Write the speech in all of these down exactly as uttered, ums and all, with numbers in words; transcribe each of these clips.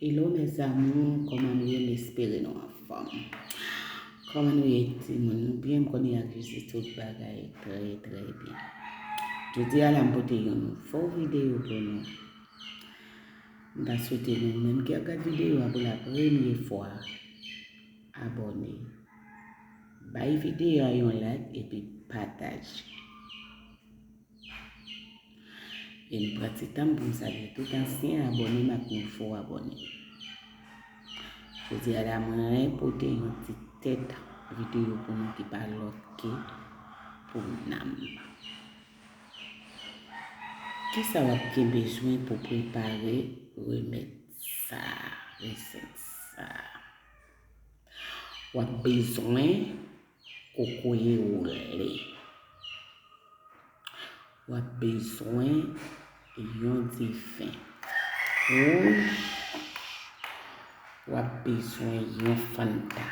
Hello mes amours, kòman nou ye? M espere nou anfòm. Kòman nou ye timoun? Nou byen? M konnen ak Jezi tout bagay trè trè byen. Jodi a la m pote yon nouvo videyo pou nou. M ta swete nou menm ki ap gad videyo a pou la premye fwa, abòne. Bay videyo a yon like epi pataje. E m pran ti tan m pou m salye tout ansyen abòne m ak nouvo abòne. Jodi a la mwen pote yon ti tèt videyo pou nou ki pa lòt ke pou nanm. Kisa w ap gen bezwen pou prepare remèd sa, resèt sa? W ap bezwen kokoye woule. W ap bezwen yon diven wouj. W ap bezwen yon Fanta.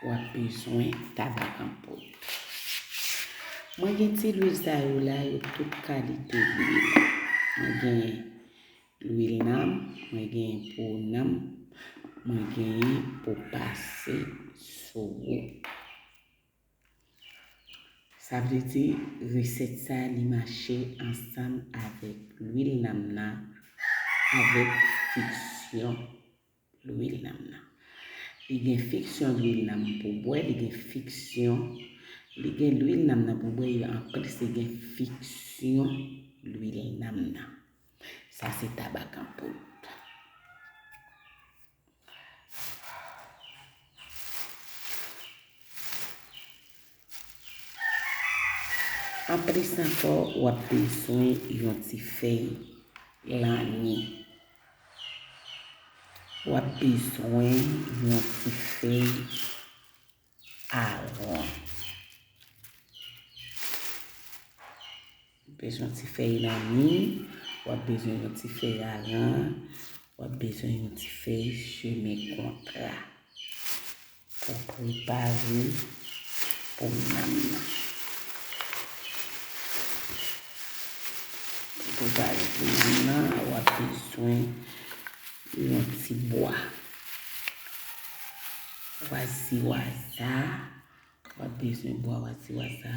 W ap bezwen tabak an poud. Mwen gen ti lwil sa yo la, yo tout kalite lwil. Mwen gen lwil nanm, mwen gen pou nanm, mwen gen pou pase sou ou. Sa vle di, resèt sa li mache ansanm avèk lwil nanm nan, avèk fiksyon lwil nanm nan. Li gen fiksyon lwil nanm pou bwè, li gen fiksyon, li gen lwil nanm nan pou bwè, e anplis li gen fiksyon lwil nanm nan. Sa se tabak an poud. Anplis ankò, w ap bezwen yon ti fèy lanni. W ap bezwen yon ti fèy aran. Bezwen yon ti fèy lanni, w ap bezwen yon ti fèy aran, w ap bezwen yon ti fèy chemen kontra pou prepare pou nanm nan. Pou prepare pou nanm nan, w ap bezwen yon ti bwa waziwaza, w ap bezwen bwa waziwaza,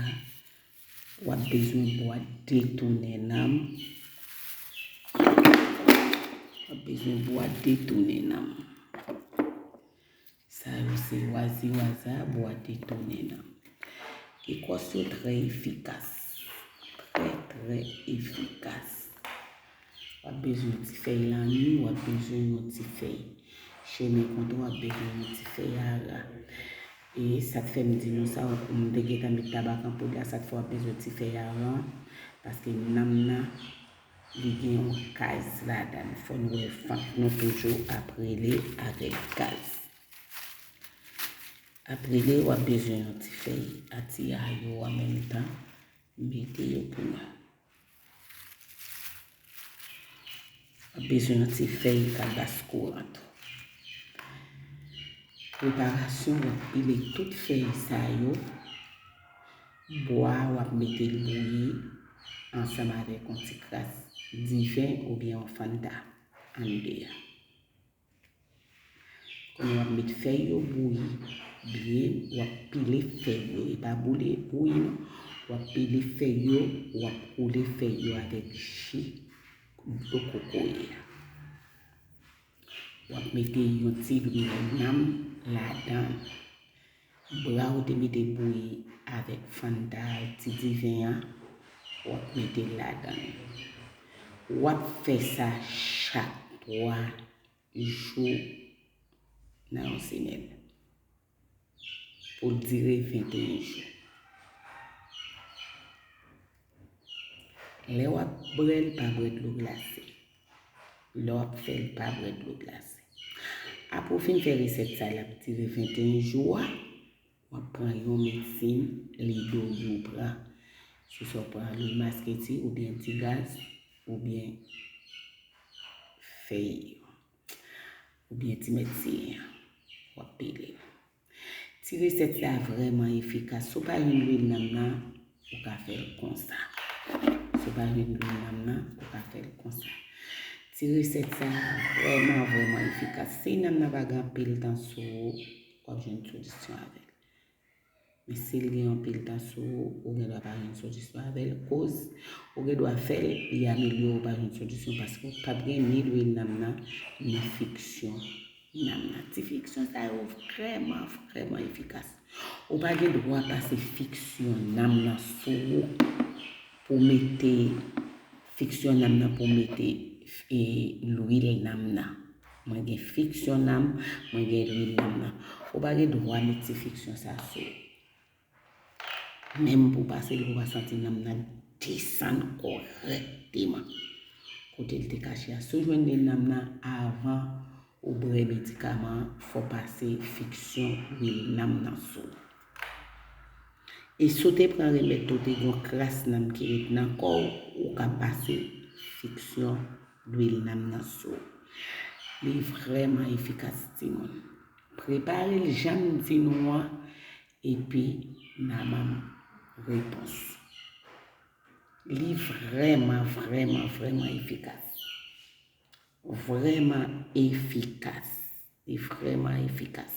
w ap bezwen bwa detounen nanm, w ap bezwen bwa detounen nanm. Sa yo se waziwaza, bwa detounen nanm. Ekòs yo trè efikas. Trè, trè efikas. W ap bezwen yon ti fèy lanni, w ap bezwen yon ti fèy chemen kontra, w ap bezwen yon ti fèy ara. E sa k fè m di nou sa, ou, m te gentan met tabak an poud la, sa k fè w ap bezwen ti fèy ara, paske nanm nan, li gen yon kaz ladan l. Fò n wè fant nou toujou ap rele avèk kaz. Ap rele, w ap bezwen yon ti fèy atire yo an menm tan, mete yo pou nou. W ap bezwen yon ti fèy kalbas kouran tou. Preparasyon, w ap pile tout fèy sa yo. Bwa a, w ap mete l bouyi ansanm avèk yon ti kras diven oubyen yon Fanta anndan. Kounye a w ap met fèy yo bouyi byen, w ap pile fèy yo, e pa boule bouyi non. W ap pile fèy yo, w ap koule fèy yo avèk ji dlo kokoye a. W ap mete yon ti lwil nanm ladan. Bwa ou te mete bouyi avèk Fanta, ti diven an, w ap mete l ladan. W ap fè sa chak twa jou nan yon semèn pou l dire venteyen jou. Lè w ap bwè l, pa bwè dlo glase. Lè w ap fè l, pa bwè dlo glase. Apre w fin fè resèt sa l ap dire venteyen jou a, w ap pran yon medsin, Lidoyi w pran. Sou sa w pran lwil masketi oubyen ti gaz oubyen fèy yo. Oubyen ti mèt siyen an, w ap pile l. Ti resèt sa vrèman efikas. Si w pa jwenn lwil nanm nan, ou ka fè l konsa. Si w pa jwenn lwil nanm nan, ou ka fè l konsa. Ti resèt sa vrèman, vrèman efikas. Si nanm nan pa gen anpil tan sou ou, w ap jwenn solisyon avè l. Men si l gen anpil tan sou ou, ou gen dwa pa jwenn solisyon avè l. Koz ou gen dwa fè l, li amelyore, ou pa jwenn solisyon paske w p ap gen ni lwil nanm nan, ni friksyon nanm nan. Ti friksyon sa yo vrèman, vrèman efikas. Ou pa gen dwa pase friksyon nanm nan sou ou pou mete friksyon nanm nan pou mete e, lwil nanm nan. Mwen gen friksyon nanm, mwen gen lwil nanm nan. Ou pa gen dwa met ti friksyon sa sou ou. Menm pou pase l, pou pa santi nanm nan desann kòrèkteman kote l te kache a. Si w jwenn lwil nanm nan avan ou bwè medikaman an, fò pase friksyon lwil nanm nan sou ou. E si w te pran remèd tou, te gen yon kras nanm ki ret nan kò w, ou ka pase friksyon lwil nanm nan sou ou. Li vrèman efikas, timoun. Prepare l jan m di nou an, epi n a ban m repons. Li vrèman, vrèman, vrèman efikas. Vrèman efikas. Li vrèman efikas.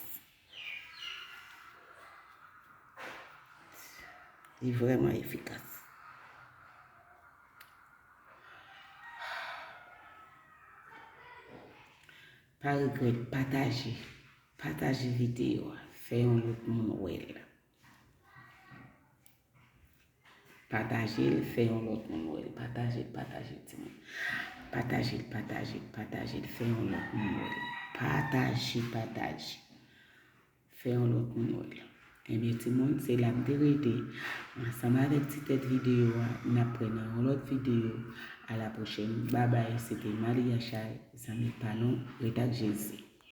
Li vrèman efikas. Pa regrèt, pataje. Pataje videyo a. Fè yon lòt moun wè l. Pataje l, fè yon lòt moun wè l. Pataje l, pataje l, timoun. Pataje l, pataje l, pataje l, fè yon lòt moun wè l. Pataje, pataje. Fè yon lòt moun wè l. Ebyen, timoun, se la m te rete. Ansanm avèk ti tèt videyo a, n ap pran nan yon lòt videyo. A la pwochèn. Babay, se te Malia Chay, zanmi pa nou, ret ak Jezi.